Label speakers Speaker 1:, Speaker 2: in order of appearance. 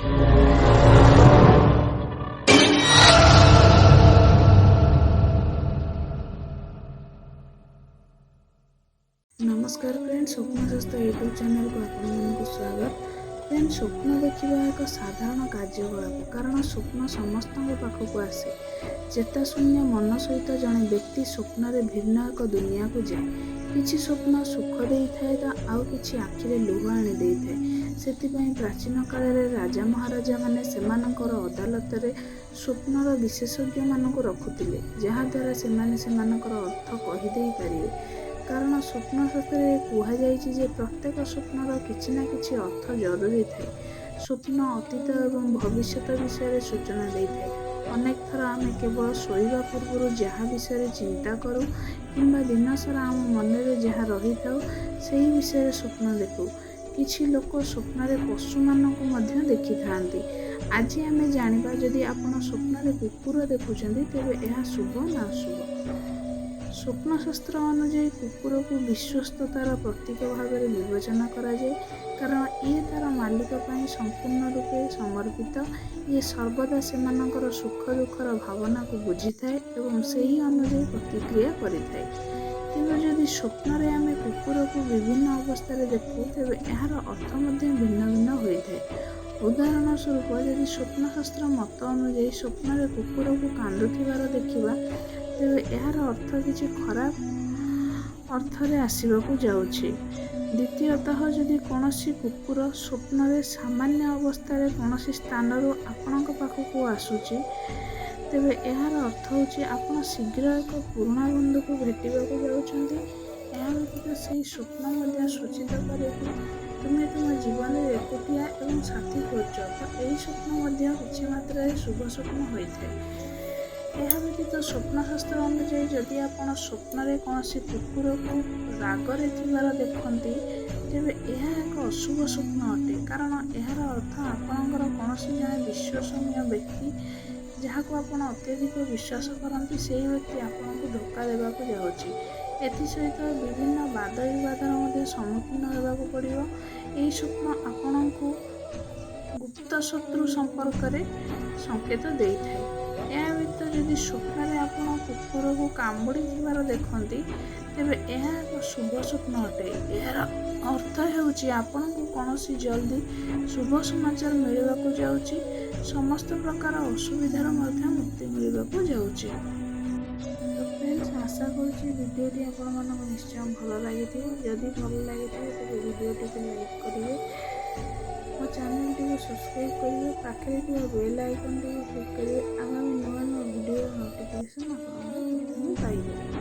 Speaker 1: ନମସ୍କାର friend, ସ୍ୱପ୍ନଶାସ୍ତ୍ର YouTube ଚ୍ୟାନେଲକୁ ଆପଣମାନଙ୍କୁ ସ୍ୱାଗତ। ଫ୍ରେଣ୍ଡ, ସ୍ୱପ୍ନ ଦେଖିବା ଏକ ସାଧାରଣ କାର୍ଯ୍ୟକଳାପ, କାରଣ ସ୍ୱପ୍ନ ସମସ୍ତଙ୍କ ପାଖକୁ ଆସେ। ଚେତାଶୂନ୍ୟ ମନ ସହିତ ଜଣେ ବ୍ୟକ୍ତି ସ୍ୱପ୍ନରେ ଭିନ୍ନ ଏକ ଦୁନିଆକୁ ଯାଏ। କିଛି ସ୍ୱପ୍ନ ସୁଖ ଦେଇଥାଏ ତ ଆଉ କିଛି ଆଖିରେ ଲୁହ ଆଣି ଦେଇଥାଏ। ସେଥିପାଇଁ ପ୍ରାଚୀନ କାଳରେ ରାଜା ମହାରାଜାମାନେ ସେମାନଙ୍କର ଅଦାଲତରେ ସ୍ୱପ୍ନର ବିଶେଷଜ୍ଞମାନଙ୍କୁ ରଖୁଥିଲେ, ଯାହାଦ୍ୱାରା ସେମାନେ ସେମାନଙ୍କର ଅର୍ଥ କହିଦେଇ ପାରିବେ। କାରଣ ସ୍ୱପ୍ନଶାସ୍ତ୍ରରେ କୁହାଯାଇଛି ଯେ ପ୍ରତ୍ୟେକ ସ୍ୱପ୍ନର କିଛି ନା କିଛି ଅର୍ଥ ଜରୁରୀ ଥାଏ। ସ୍ୱପ୍ନ ଅତୀତ ଏବଂ ଭବିଷ୍ୟତ ବିଷୟରେ ସୂଚନା ଦେଇଥାଏ। ଅନେକ ଥର ଆମେ କେବଳ ଶୋଇବା ପୂର୍ବରୁ ଯାହା ବିଷୟରେ ଚିନ୍ତା କରୁ କିମ୍ବା ଦିନସାରା ଆମ ମନରେ ଯାହା ରହିଥାଉ, ସେହି ବିଷୟରେ ସ୍ୱପ୍ନ ଦେଖୁ। କିଛି ଲୋକ ସ୍ୱପ୍ନରେ ପଶୁମାନଙ୍କୁ ମଧ୍ୟ ଦେଖିଥାନ୍ତି। ଆଜି ଆମେ ଜାଣିବା, ଯଦି ଆପଣ ସ୍ୱପ୍ନରେ କୁକୁର ଦେଖୁଛନ୍ତି ତେବେ ଏହା ଶୁଭ ନା ଅଶୁଭ। ସ୍ୱପ୍ନଶାସ୍ତ୍ର ଅନୁଯାୟୀ କୁକୁରକୁ ବିଶ୍ୱସ୍ତତାର ପ୍ରତୀକ ଭାବରେ ବିବେଚନା କରାଯାଏ, କାରଣ ଇଏ ତା'ର ମାଲିକ ପାଇଁ ସମ୍ପୂର୍ଣ୍ଣ ରୂପେ ସମର୍ପିତ। ଇଏ ସର୍ବଦା ସେମାନଙ୍କର ସୁଖ ଦୁଃଖର ଭାବନାକୁ ବୁଝିଥାଏ ଏବଂ ସେହି ଅନୁଯାୟୀ ପ୍ରତିକ୍ରିୟା କରିଥାଏ। କିନ୍ତୁ ଯଦି ସ୍ୱପ୍ନରେ ଆମେ କୁକୁରକୁ ବିଭିନ୍ନ ଅବସ୍ଥାରେ ଦେଖୁ, ତେବେ ଏହାର ଅର୍ଥ ମଧ୍ୟ ଭିନ୍ନ ଭିନ୍ନ ହୋଇଥାଏ। ଉଦାହରଣ ସ୍ୱରୂପ, ଯଦି ସ୍ୱପ୍ନଶାସ୍ତ୍ର ମତ ଅନୁଯାୟୀ ସ୍ୱପ୍ନରେ କୁକୁରକୁ କାନ୍ଦୁଥିବାର ଦେଖିବା, ତେବେ ଏହାର ଅର୍ଥ କିଛି ଖରାପ ଅର୍ଥରେ ଆସିବାକୁ ଯାଉଛି। ଦ୍ୱିତୀୟତଃ, ଯଦି କୌଣସି କୁକୁର ସ୍ୱପ୍ନରେ ସାମାନ୍ୟ ଅବସ୍ଥାରେ କୌଣସି ସ୍ଥାନରୁ ଆପଣଙ୍କ ପାଖକୁ ଆସୁଛି, ତେବେ ଏହାର ଅର୍ଥ ହେଉଛି ଆପଣ ଶୀଘ୍ର ଏକ ପୁରୁଣା ବନ୍ଧୁକୁ ଭେଟିବାକୁ ଯାଉଛନ୍ତି। ଏହା ବ୍ୟତୀତ ସେହି ସ୍ୱପ୍ନ ମଧ୍ୟ ସୂଚିତ କରେ କି ତୁମେ ତୁମ ଜୀବନରେ ଏକୁଟିଆ ଏବଂ ସାଥୀ ଖୋଜୁଛ, ତ ଏହି ସ୍ୱପ୍ନ ମଧ୍ୟ କିଛି ମାତ୍ରାରେ ଶୁଭ ସ୍ୱପ୍ନ ହୋଇଥାଏ। ଏହା ବ୍ୟତୀତ ସ୍ୱପ୍ନଶାସ୍ତ୍ର ଅନୁଯାୟୀ ଯଦି ଆପଣ ସ୍ୱପ୍ନରେ କୌଣସି କୁକୁରକୁ ରାଗରେ ଥିବାର ଦେଖନ୍ତି, ତେବେ ଏହା ଏକ ଅଶୁଭ ସ୍ୱପ୍ନ ଅଟେ, କାରଣ ଏହାର ଅର୍ଥ ଆପଣଙ୍କର କୌଣସି ଜଣେ ବିଶ୍ୱସନୀୟ ବ୍ୟକ୍ତି, ଯାହାକୁ ଆପଣ ଅତ୍ୟଧିକ ବିଶ୍ୱାସ କରନ୍ତି, ସେହି ବ୍ୟକ୍ତି ଆପଣଙ୍କୁ ଧୋକା ଦେବାକୁ ଯାଉଛି। ଏଥିସହିତ ବିଭିନ୍ନ ବାଦ ବିବାଦର ମଧ୍ୟ ସମ୍ମୁଖୀନ ହେବାକୁ ପଡ଼ିବ। ଏହି ସ୍ୱପ୍ନ ଆପଣଙ୍କୁ ଗୁପ୍ତ ଶତ୍ରୁ ସମ୍ପର୍କରେ ସଂକେତ ଦେଇଥାଏ। ଏହା ବ୍ୟତୀତ ଯଦି ସ୍ୱପ୍ନରେ ଆପଣ କୁକୁରକୁ କାମୁଡ଼ିଥିବାର ଦେଖନ୍ତି, ତେବେ ଏହା ଏକ ଶୁଭ ସ୍ୱପ୍ନ ଅଟେ। ଏହାର ଅର୍ଥ ହେଉଛି ଆପଣଙ୍କୁ କୌଣସି ଜଲ୍ଦି ଶୁଭ ସମାଚାର ମିଳିବାକୁ ଯାଉଛି। ସମସ୍ତ ପ୍ରକାର ଅସୁବିଧାରୁ ମଧ୍ୟ ମୁକ୍ତି ମିଳିବାକୁ ଯାଉଛି। ତ ଫ୍ରେଣ୍ଡସ୍, ଆଶା କରୁଛି ଭିଡ଼ିଓଟି ଆପଣମାନଙ୍କୁ ନିଶ୍ଚୟ ଭଲ ଲାଗିଥିବ। ଯଦି ଭଲ ଲାଗିଥିବ, ତେବେ ଭିଡ଼ିଓଟିକୁ ଲାଇକ୍ କରିବେ, ମୋ ଚ୍ୟାନେଲଟିକୁ ସବସ୍କ୍ରାଇବ୍ କରିବେ, ପାଖରେ ଥିବା ବେଲ୍ ଆଇକନ୍ଟିକୁ କ୍ଲିକ୍ କରିବେ। ଆଗାମୀ ନୂଆ ନୂଆ ଭିଡ଼ିଓର ନୋଟିଫିକେସନ୍ ଆପଣମାନେ ପ୍ରଥମେ ପାଇବେ।